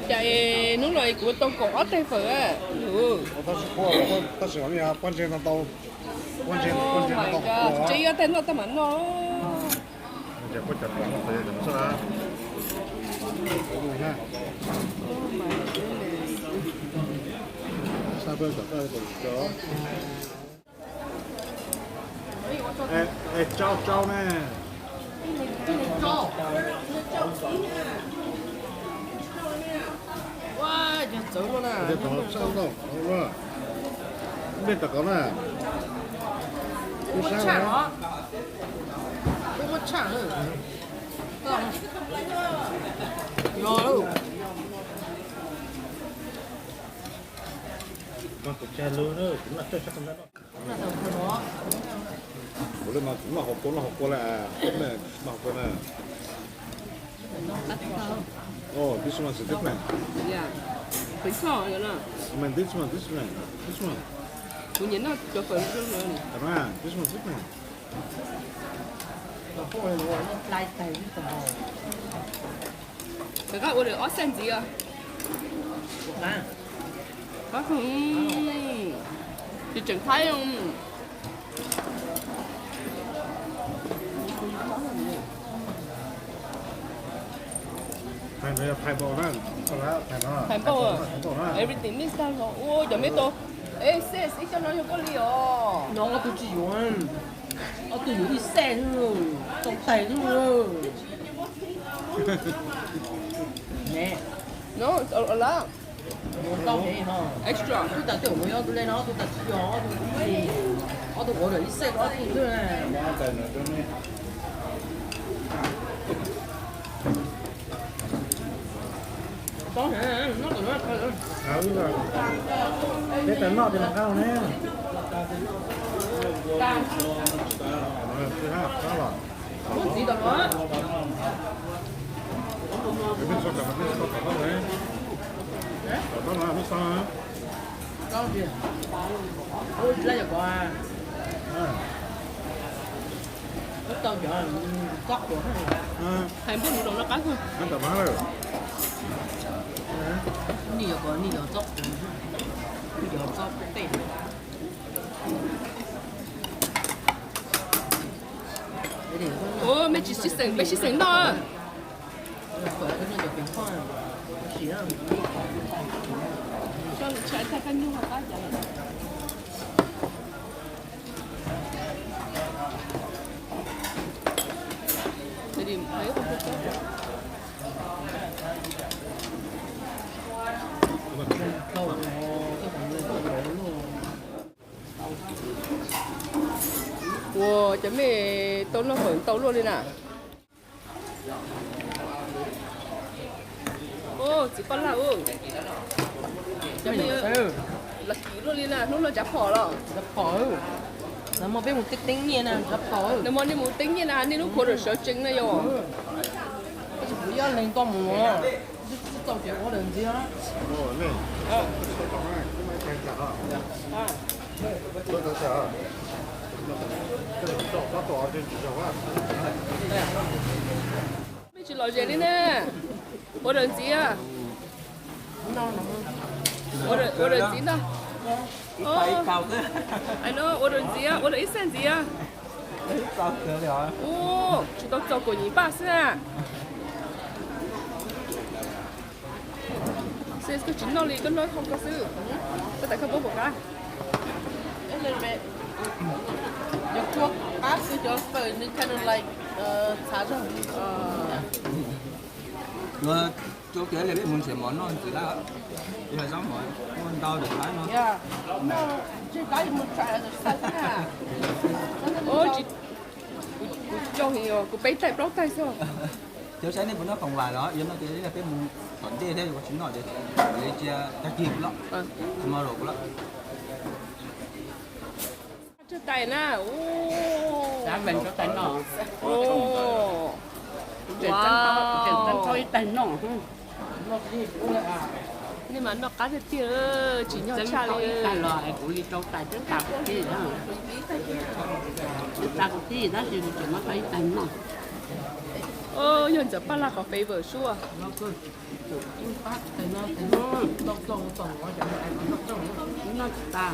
Cas hnub no kuv tau kaum ob teg fawm. Tab sis poj ntse no tau, poj ntse no tau, tsev ib teg noj tag mam noj. Tsau tsau ne. Ua, yog txawv no na. Yog txawv no, ua. Npe tom kov na. Kuv muab tshaj os. Kuv muab tshaj. Yog. Mas kuv tsa lub na, kuv noj tshaj tshaj kuv noj. Ua li mas kuv noj hauv kua, noj hauv kua lawm, noj hauv kua na. Oh, this one is different. Yeah. Phim txhoj no. I mean, this one, this one, this one. Kuv nyiam noj cov fawm zoo no. This one is different. Rov qab ua lawm ob xees ntxiv os. Qab, tsis tseem thaib. Thaib npaum na, thaib npaum, everything mix tag los ua cov me tau. Es sis, ib co no yog koj li os? No ob tug tsis yuav, ob tug yuav ib xees, tau tais xwb. No, a lot. Extra. Tus tas twb ua yog tus le no, tus tas tsis yog, ob tug ua lawm ib xees ob tug xwb. Peb tas noj ces los qab ne. Muab ntxiv tom no. Hais npoj nws los noj qab kawg. Nig yog kov nig yog txob, nig yog txob tej. Ua, mej tsis sib xeem, peb sib xeem noj. Ua, cov mej tau noj fawm ntau luaj li na. Txiv Paj Laj, cov mej los kim luaj li na, hnub no tsav phom los? Nag hmo peb mus teeb nyiaj na, nag hmo nej mus teeb nyiaj na, nej lub khuav sawv tsees na yog. Kuv ib leeg tuaj mus, tsis txaus ces ua daws ntxiv. Mej tsis lom zem li ne. Ua daws ntxiv, ua daws ntxiv ntag. Ua daws ntxiv, ua daws ib xees ntxiv. Ua, tsis tau txaus kaum nyim paj xwb na. Sis, koj tsis noj li, koj noj ib qho ko xwb. Koj tas koj paub puas qab? Cov kua qab xwb, cov fawm nws kind of like txhav zog. Cov kiag li peb mus nrhiav mov noj ntxiv lawm, yog zaub mov muaj ntau ntawm qab no. Kuv coj, kuv peb taig plaub taig xwb. Cov saib nej puas noj khoom vam los yog no ces peb mus tom ntej thiab, yuav tsis noj ces cia tag kis kuv los, tomorrow kuv los. Tsawg tais na. Tais no, tseem txaus ib tais noj. Nej mas noj qab tiag tiag, tsim nyog tshaj li. Ib tais los kuv li rau tais twb tas kuv tij, twb tas kuv tij tab sis tseem muab tau ib tais noj. Yog ntxawm Paj Laj qhov favor suab. Noj tsis tas.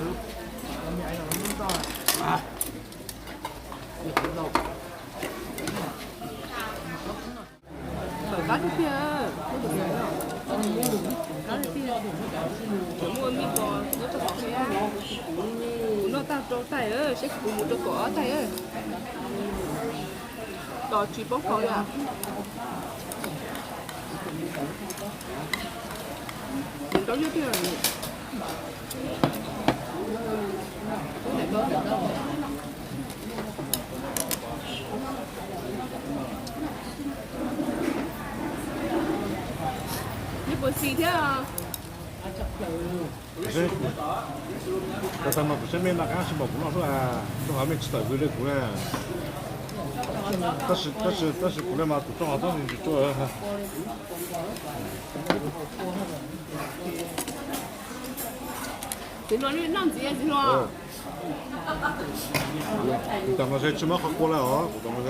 Qab tiag tiag, qab tiag tiag. Muaj mij pos nyob rau qhov tiag. Kuv noj tag rau taig, saib kuv mus rau kaum ob taig. Tos tsis paub qhov yom. Nws rau nyob tiag. Nws puas xis thiab. Tag tag no kuv saib mej noj qab tsis npaum kuv noj xwb, rau qhov mej tsis tawm vwm li kuv na. Tab sis, tab sis, tab sis kuv li mas kuv rau qhov txob ntsis tsuaj. Txiv Hluas, noj ntxiv Txiv Hluas. Kuv tam no tsis muab qhov kua lawm os, kuv tam no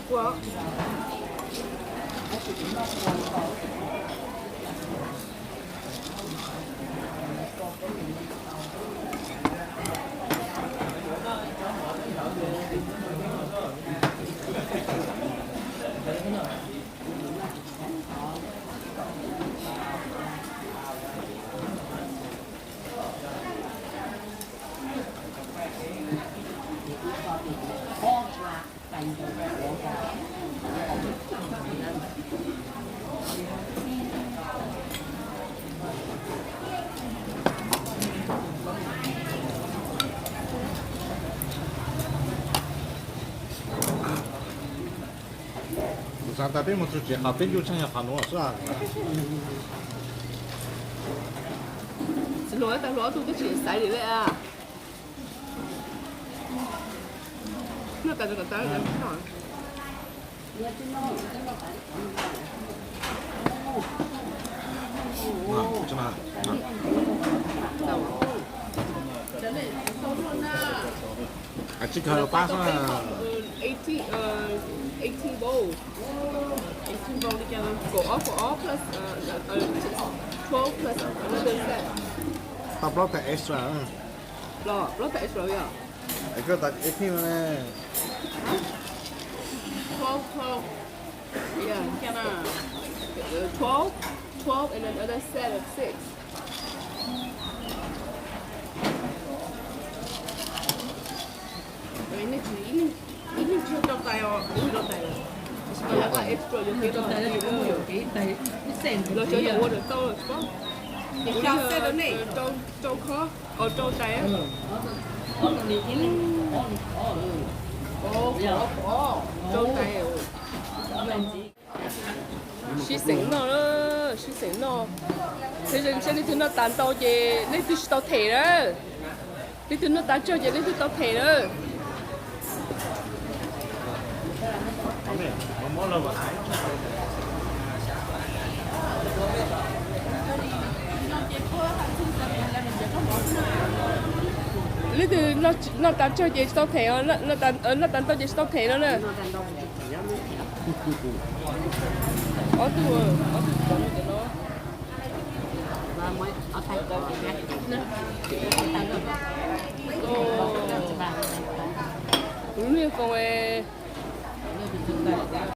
kua kub. Kuv xav tas peb mus txog tsev qhov peb ncu tsheej yog qhov nuav xwb. Txiv Hluas, tau hluas ob tug twb tsis xaiv li lawm a. Noj tas rau kom tau. Tsis kawg pab xwb. Eighteen, uh, eighteen bowl. Eighteen bowl li cas? Kaum ob, kaum ob plus, uh, uh, twelve plus another set. Tau plaub tais extra. Los plaub tais extra yog? Twelve, twelve. Yeah. Uh, twelve, twelve and another set of six. Nej tsis, ib leeg tsis rau tais os, ib leeg rau tais lawm. Tab sis mas lawv qab extra yuav kev rau tais, los cov yuav ua dawm tau lawm tsis paub. Ces xya set rau nej, rau khob, rau tais. Rau tais. Sib xeem noj, sib xeem noj. Thiab zoo saib leej twg noj tas ntau ces leej twg tsis tau them na. Leej twg noj tas tsawg ces leej twg tau them na. Leej twg noj tas tsawg ces tsis tau them, noj tas ntau ces tsis tau them no na. Ob tug, ob tug cov no. Kuv lub niag phone,